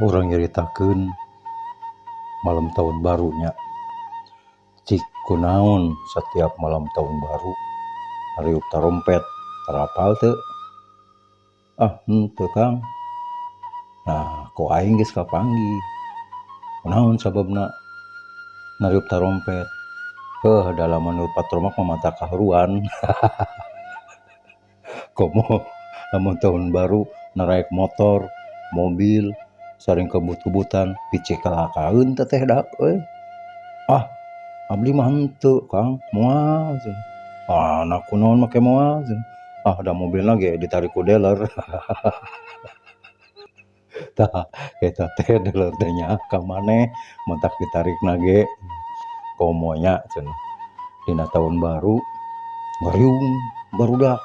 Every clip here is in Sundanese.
Urang nyaritakeun malam tahun barunya. Cik kunaon setiap malam tahun baru ngariup tarompet, tarapal teu? Ah, henteu, Kang. Nah, ku aing geus kapanggih. Kunaon sababna ngariup tarompet? Heuh, da lamun nu patromak mah mata kaharuan. Komo lamun tahun baru naraek motor, mobil, saring kebut-kebutan picikalakeun teteh dak euy. Ah, abdi mah henteu, Kang, moal cenah. Ah, nah kunaon make moal cenah. Ah, da mobilna ge ditarik ku dealer. Tah, eta teh dealer teh nyaah ka maneh matak ditarikna ge. Komo nya cenah dina tahun baru ngariung barudak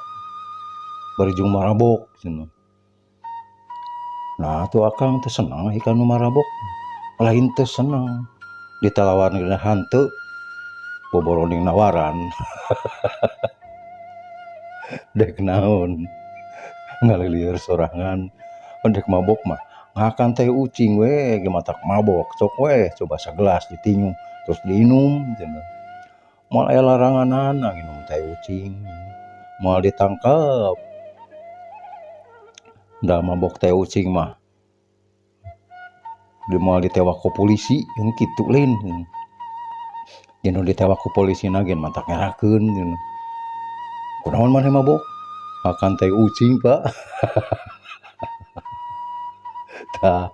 bari jeung marabok cenah. Nah atuh akang teu senang ka nu marabok, lain teu senang ditalawarkeun hanteu boboroning nawaran. Dek naon ngalilieur sorangan dek mabok mah ngakan teh ucing we ge matak mabok, sok we coba sagelas ditinju terus diinum cenah. Moal aya laranganana nginum teh ucing, moal ditangkep. Da mabok teh ucing mah moal ditewak ku polisi kan kitu lain. Jeung nu ditewak ku polisina ge matak ngerakeun cenah. Kunaon maneh mabok? Makan teh ucing, Pak. Tah,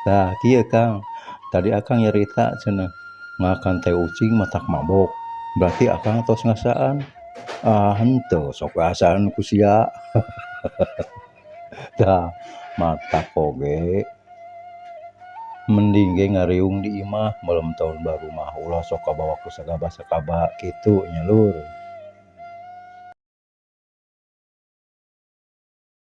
tah kieu, Kang. Tadi akang nyarita cenah ngakan teh ucing matak mabok. Berarti akang tos ngasaan? Ah, henteu, sok we asaan ku sia. Tah, matak oge mending ge ngariung di imah malam tahun baru mah, ulah sok kabawa ku sagaba-sagaba kitu nya, Lur.